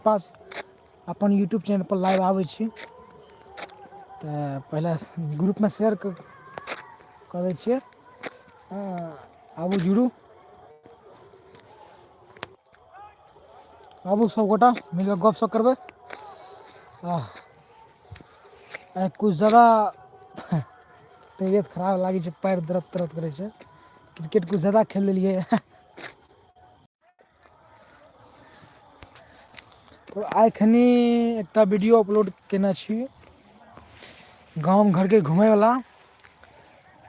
आसपास अपन YouTube चैनलपर live आबै छी। तऽ पहिले ग्रुपमे शेयर कऽ दै छियै। हँ, आबू जुड़ू, आबू सभगोटा मिलि कऽ गपशप करबै। आइ किछु जादा तबियत खराब लागै छै, पैर दर्द तरद करै छै, क्रिकेट किछु जादा खेल लेलियै। तऽ आइ खनी एकटा वीडियो अपलोड केने छी गाम घरके घुमयवला,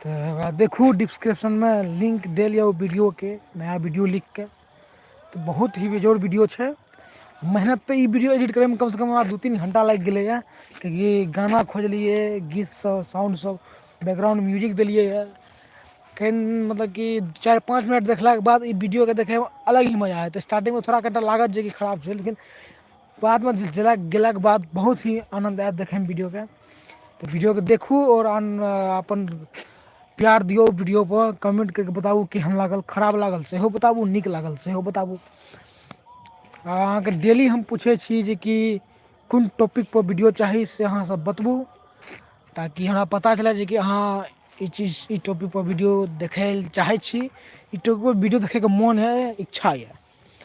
तऽ ओकरा देखू, डिस्क्रिप्शनमे लिंक देल यऽ ओ वीडियोके, नया वीडियो लिखके। तऽ बहुत ही बेजोड़ वीडियो छै। मेहनत तऽ ई वीडियो एडिट करैमे कमसँ कम हमरा 2-3 घण्टा लागि गेलैए, किएकि गाना खोजलियै, गीत सब, साउंड सब, बैकग्राउंड म्यूजिक देलियै यऽ। कनि मतलब कि 4-5 मिनट देखलाके बाद ई वीडियोके देखैमे अलग ही मजा आयत। स्टार्टिंगमे थोड़ा कनिटा लागत जेकि खराब छै, लेकिन बादमे जेला गेलाके बाद बहुत ही आनन्द आयत देखैमे वीडियोके। तऽ वीडियोके देखू आओर अपन प्यार दियौ वीडियोपर, कमेंट करिके बताबू केहन लागल। खराब लागल सेहो बताबू, नीक लागल सेहो बताबू। आ अहाँके डेली हम पूछै छी जेकि कोन टॉपिकपर वीडियो चाही, से अहाँ सब बतबू, ताकि हमरा पता चलए जेकि अहाँ ई चीज, ई टॉपिकपर वीडियो देखै लए चाहै छी, ई टॉपिकपर वीडियो देखैके मोन हइ, इच्छा यऽ।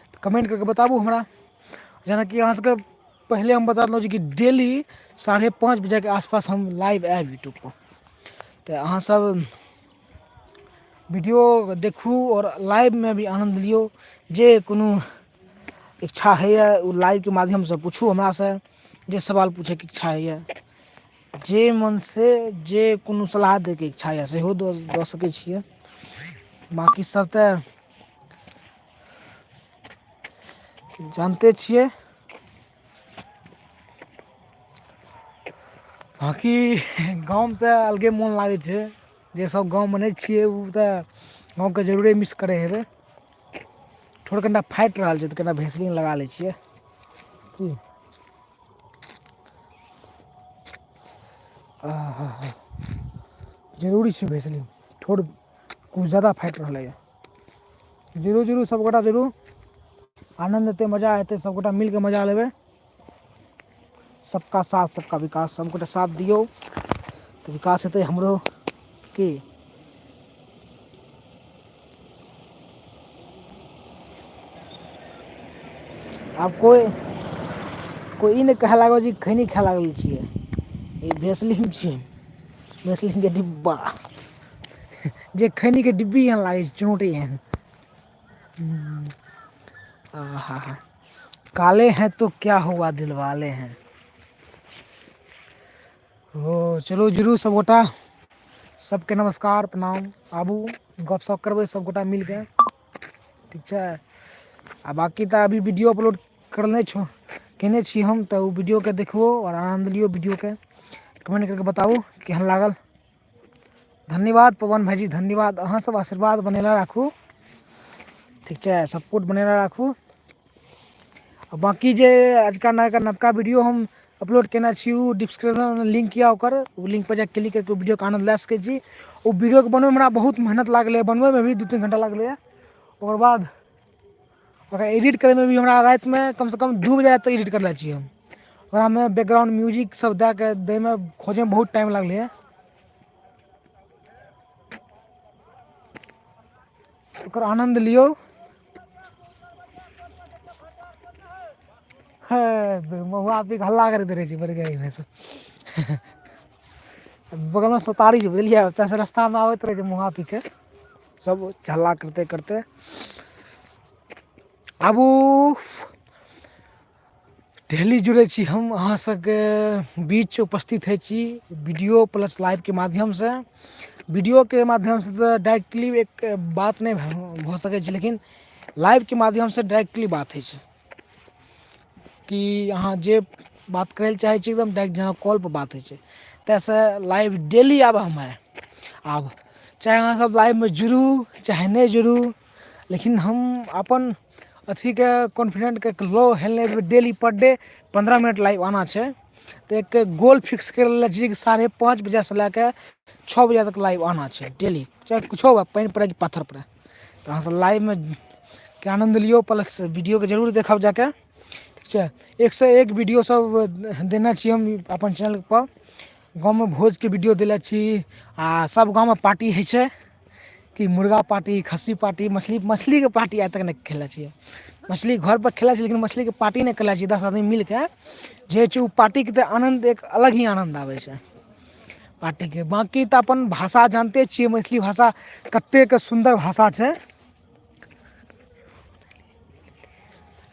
तऽ कमेंट करिके बताबू हमरा। जेनाकि अहाँ सबके पहिले हम बता देलहुँ जेकि डेली 5:30 बजेके आसपास हम लाइव आयब यूट्यूबपर। तऽ अहाँ सब वीडियो देखू आओर लाइवमे भी आनन्द लियौ। जे कोनो इच्छा होइए ओ लाइवके माध्यमसँ पुछू हमरासँ, जे सवाल पूछैके इच्छा होइए, जे मनसँ जे कोनो सलाह दैके इच्छा यऽ सेहो दऽ सकै छियै। बाँकी सब तऽ जानते छियै। बाँकी गाँवमे तऽ अलगे मोन लागै छै। जे सब गाँवमे नहि छियै ओ तऽ गाँवके जरूरे मिस करै हेबै। ठोर कनिटा फाटि रहल छै तऽ कनिटा भेसलीन लगा लै छियै की। आहा, जरूरी छै भेसलीन, ठोर किछु जादा फाटि रहलैए। जरूर जरूर सबगोटा जरूर, आनन्द एतै, मजा एतै, सबगोटा मिलके मजा लेबै। सबका साथ सबका विकास, सबगोटा साथ दियौ तऽ विकास हेतै हमरो की। आब कोइ कोइ ई नहि कहै लागल जे खैनी खाए लागल छियै, ई भेसलीन छियै, भेसलीनके डिब्बा जे खैनीके डिब्बी एहन लागै छै, चोट एहन। आहा हा, काले हैं तो क्या हुआ, दिलवाले हैं। ओ चलू जुड़ू सबगोटा, सबके नमस्कार, प्रणाम। आबू गपशप करबै सबगोटा मिलके, ठीक छै। आ बाँकी तऽ अभी वीडियो अपलोड करने छौ केने छी हम, तऽ ओ वीडियोके देखबो आओर आनन्द लियौ वीडियोके, कमेंट करके बताबू केहन लागल। धन्यवाद पवन भाईजी, धन्यवाद। अहाँ सब आशीर्वाद बनेला राखू, ठीक छै, सपोर्ट बनेला राखू। आ बाँकी जे अजुका नयका नवका वीडियो हम अपलोड केने छी ओ डिस्क्रिप्शनमे लिंक यऽ ओकर, ओ लिंकपर जाके क्लिक करिके ओ वीडियोके आनन्द लए सकै छी। ओ वीडियोके बनबैमे हमरा बहुत मेहनत लागलै, बनबैमे भी 2-3 घण्टा लागलै। ओकर बाद ओकरा एडिट करैमे भी हमरा रातिमे कमसँ कम 2 बजे राति तक एडिट करले छी हम। ओकरामे बैकग्राउंड म्यूजिक सब दए कऽ दैमे, खोजैमे बहुत टाइम लागलै। ओकर आनन्द लियौ। हे महुआ पी कऽ हल्ला करैत रहै छै बड़ गाय भैंस। बगलमे सोतारी छै, बुझलियै, ओतऽसँ रस्तामे आबैत रहै छै महुआ पी कऽ सब हल्ला करते करते। आबू डेली जुड़ै छी हम, अहाँ सबके बीच उपस्थित होइ छी वीडियो प्लस लाइवके माध्यमसँ। वीडियोके माध्यमसँ तऽ डायरेक्टली एक बात नहि भऽ सकै छै, लेकिन लाइवके माध्यमसँ डायरेक्टली बात होइ छै कि अहाँ जे बात करै लए चाहै छी एकदम डायरेक्ट जेना कॉलपर बात होइ छै। ताहिसँ लाइव डेली आब हम आब चाहे अहाँ सब लाइवमे जुड़ू चाहे नहि जुड़ू, लेकिन हम अपन अथीके कॉन्फिडेंटके लो हेलने daily per day 15 minute live आना छै। तऽ एक गोल फिक्स करि लेने छी कि 5:30 बजेसँ लए कऽ 6 बजे तक लाइव आना छै डेली, चाहे किछो हुए, पानि पड़ै कि पाथर पड़ै। तऽ अहाँसभ लाइवमे के आनन्द लियौ, प्लस वीडियोके जरूर देखब जाके, ठीक छै। एकसँ एक वीडियो सब देने छी हम अपन चैनलपर। गाँवमे भोजके वीडियो देले छी आ सब गाँवमे पार्टी होइ छै कि मुर्गा पार्टी, खस्सी पार्टी, मछली, मछलीके पार्टी आइ तक नहि खेले छियै। मछली घरपर खेलै छियै, लेकिन मछलीके पार्टी नहि खेलै छियै। 10 आदमी मिलके जे होइ छै ओ पार्टीके तऽ आनन्द एक अलग ही आनन्द आबै छै पार्टीके। बाँकी तऽ अपन भाषा जानते छियै, मैथिली भाषा कतेक सुन्दर भाषा छै।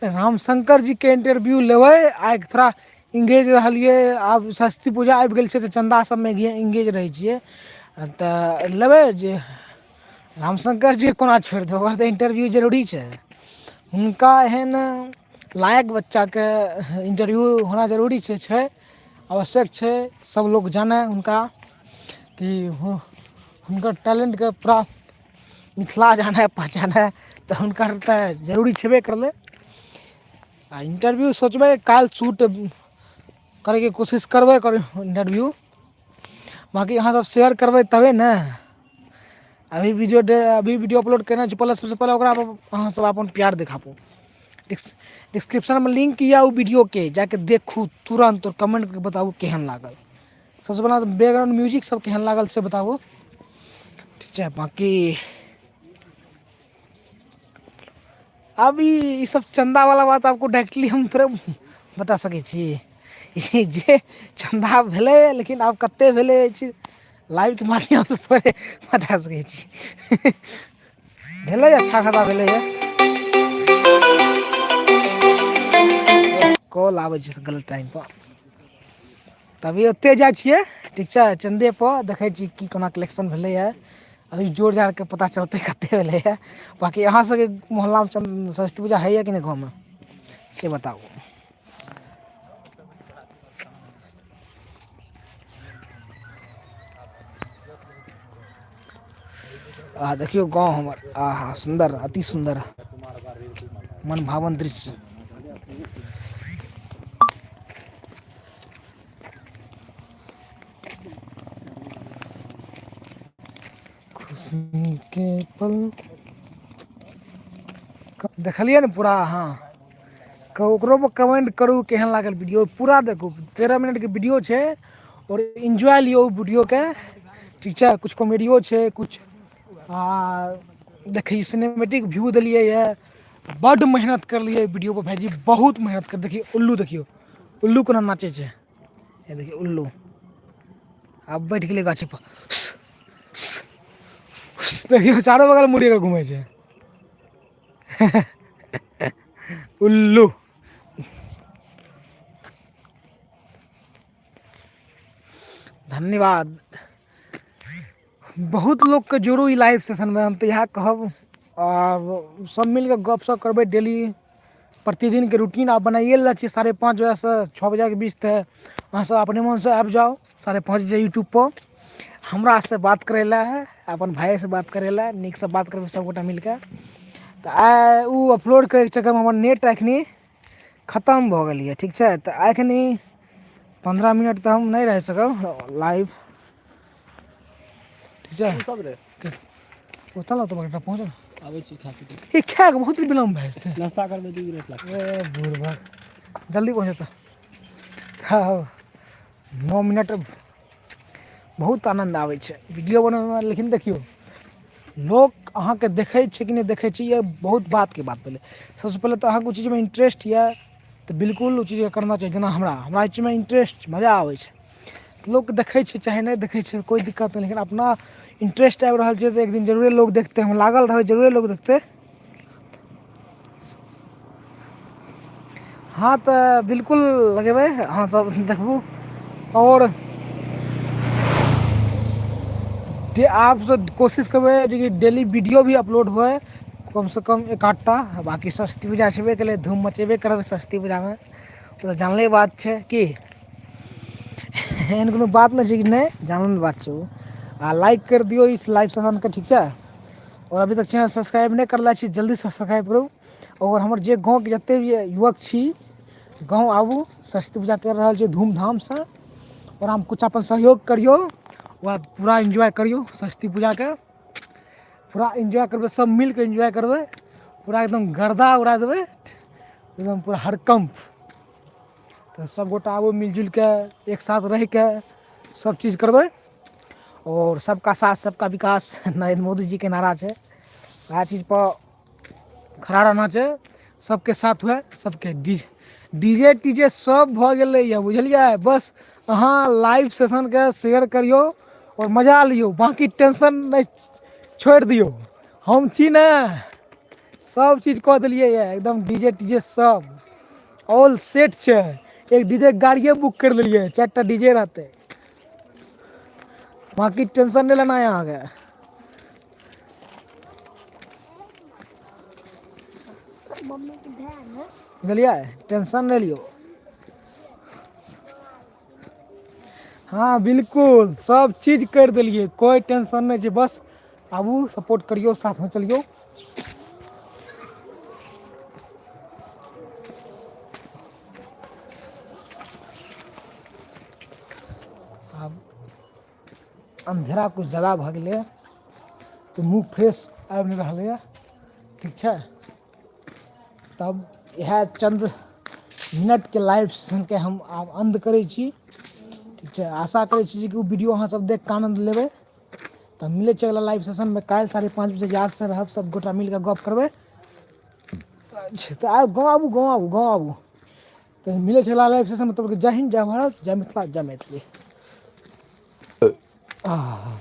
रामशंकर जीके इंटरव्यू लेबै आइ। थोड़ा इंगेज रहलियै, आब सरस्वती पूजा आबि गेल छै तऽ चन्दा सबमे इंगेज रहै छियै, तऽ लेबै जे रामशंकर जीके कोना छोड़ि देबै, ओकर तऽ इंटरव्यू जरूरी छै। हुनका एहन लायक बच्चाके इंटरव्यू होना जरूरी छै, छै आवश्यक छै। सब लोक जानै हुनका कि हुनकर टैलेंटके पूरा मिथिला जानै पहचानै, तऽ हुनकर तऽ जरूरी छेबे करलै। आ इंटरव्यू सोचबै काल्हि शूट करैके कोशिश करबै कर इंटरव्यू। बाँकी अहाँ सब शेयर करबै तबे ने। अभी वीडियो दे, अभी वीडियो अपलोड केने छी पहिले, सबसँ पहिले ओकरा अहाँ सब अपन प्यार देखाबू। डिस्क्रिप्शनमे लिंक यऽ ओ वीडियोके, जाके देखू तुरन्त आओर कमेंट करके बताबू केहन लागल। सबसँ पहिले तऽ बैकग्राउंड म्यूजिक सब केहन लागल से बताबू, ठीक छै। बाँकी अभी ई सब चन्दा वाला बात आपको डायरेक्टली हम थोड़े बता सकै छी। ई जे चन्दा भेलै, लेकिन आब कते भेलै अछि लाइवके माध्यमसँ थोड़े बता सकै छी। भेलै, अच्छा खासा भेलैए। कॉल आबै छै गलत टाइमपर, तभी ओते जाइ छियै। ठीक छै, चन्दे पर देखै छी की कोना कलेक्शन भेलैए। अभी जोड़ जाड़के पता चलतै कते भेलैए। बाँकी अहाँ सबके मोहल्लामे सरस्वती पूजा होइए कि नहि गाँवमे, से बताबू। आ देखियौ गाँव हमर, आहा सुन्दर, अति सुन्दर, मनभावन दृश्य। खुशी के पल देखलियै ने पूरा अहाँ, ओकरो पर कमेंट करू केहन लागल वीडियो। पूरा देखू, 13 मिनटके वीडियो छै आओर एन्जॉय लियौ ओ वीडियोके, ठीक छै। किछु कॉमेडियो छै, किछु आ देखै सिनेमेटिक व्यू देलियै यऽ। बड्ड मेहनत करलियै वीडियो पर भाइजी, बहुत मेहनत कर। देखियौ उल्लू, देखियौ उल्लू कोना नाचै छै। हे देखियौ उल्लू आब बैठ गेलै गाछी पर। देखियौ चारो बगल मुड़ी कऽ घुमै छै उल्लू। धन्यवाद। बहुत लोकके जोड़ू ई लाइव सेशनमे, हम तऽ इएह कहब। आ सब मिलके गपशप करबै डेली, प्रतिदिनके रूटीन आब बनाइए लेने छियै। 5:30 बजेसँ 6 बजेके बीच तऽ अहाँसभ अपने मोनसँ आबि जाउ 5:30 बजे यूट्यूबपर हमरासँ बात करै लए, अपन भायसँ बात करै लए। नीकसँ बात करबै सभगोटा मिलके। तऽ आइ ओ अपलोड करैके चक्करमे हमर नेट एखनी खतम भऽ गेल यऽ, ठीक छै। तऽ एखनी 15 मिनट तऽ हम नहि रहि सकब लाइव, ठीक छै। सब रे ओ चल तऽ बड़ा पहुँचल। आबै छी खा पी के। ई खाए के बहुत विलम्ब भए जेतै। नाश्ता करबै 2 मिनट लागतै। ए बुढ़बा जल्दी पहुँचतै। तऽ 9 मिनट बहुत आनन्द आबै छै वीडियो बनबैमे। लेकिन देखियौ लोक अहाँके देखै छै कि नहि देखै छै, ई बहुत बातके बात भेलै। सबसँ पहिले तऽ अहाँके ओ चीजमे इंट्रेस्ट यऽ तऽ बिल्कुल ओ चीजके करना चाही। जेना हमरा हमरा एहि चीजमे इंट्रेस्ट, मजा आबै छै। लोक देखै छै चाहे नहि देखै छै, कोइ दिक्कत नहि, लेकिन अपना इंट्रेस्ट आबि रहल छै तऽ एक दिन जरूरे लोक देखतै। हम लागल रहबै, जरूरे लोक देखतै। हँ तऽ बिल्कुल लगेबै, अहाँ सब देखबू। आओर आपसँ कोशिश करबै जे डेली वीडियो भी अपलोड हुए, कमसँ कम एक आधटा। बाँकी सरस्वती पूजा छेबे करै, धूम मचेबे करबै सरस्वती पूजामे, ओ तऽ जानले बात छै कि एहन कोनो बात नहि छै कि नहि जानल बात छै ओ। आ लाइक करि दियौ इस लाइव सेशनके, ठीक छै। आओर अभी तक चैनल सब्सक्राइब नहि करले छी, जल्दी सब्सक्राइब करू। आओर हमर जे गाँवके जते भी युवक छी, गाँव आबू, सरस्वती पूजा करि रहल छै धूमधामसँ। आओर हम किछु अपन सहयोग करियौ, ओकरा पूरा एन्जॉय करियौ। सरस्वती पूजाके पूरा एन्जॉय करबै, सब मिलके एन्जॉय करबै, पूरा एकदम गर्दा उड़ा देबै, एकदम पूरा हड़कम्प। तऽ सभगोटा आबू मिलि जुलि कऽ एक साथ रहि कऽ सभचीज करबै आओर सबका साथ सबका विकास नरेन्द्र मोदीजीके नारा छै। वएह चीजपर खड़ा रहना छै, सबके साथ हुए सबके। डी जे टी जे सब भऽ गेलैए, बुझलियै? बस अहाँ लाइव सेशनके शेयर करियौ आओर मजा लियौ, बाँकी टेंशन नहि, छोड़ि दियौ। हम छी ने, सब चीज कऽ देलियै यऽ एकदम। डी जे टी जे सब ऑल सेट छै। एक डी जे गाड़िए बुक करि देलियै, 4 टा डी जे रहतै। बाँकी टेंशन नहि लेना है अहाँके। बुझलियै? टेंशन नहि लियौ। हँ, बिल्कुल सब चीज करि देलियै, कोइ टेंशन नहि छै। बस आबू, सपोर्ट करियौ, साथमे चलियौ। आब अन्धेरा किछु जादा भऽ गेलैए तऽ मुँह फ्रेश आबि नहि रहलैए। ठीक छै, तब इएह चन्द मिनटके लाइव सेशनके हम आब अन्त करै छी। ठीक छै, आशा करै छी जे कि ओ वीडियो अहाँसभ देख कऽ आनन्द लेबै। तऽ मिलै छै अगिला लाइव सेशनमे काल्हि 5:30 बजे। यादसँ रहब, सभ गोटा मिल कऽ गप करबै। अच्छा, तऽ आब गाँव आबू, गाँव आबू, गाँव आबू। तऽ मिलै छै अगिला लाइव सेशनमे। तब जय हिन्द, जय भारत, जय मिथिला, जय मैथिली। आह।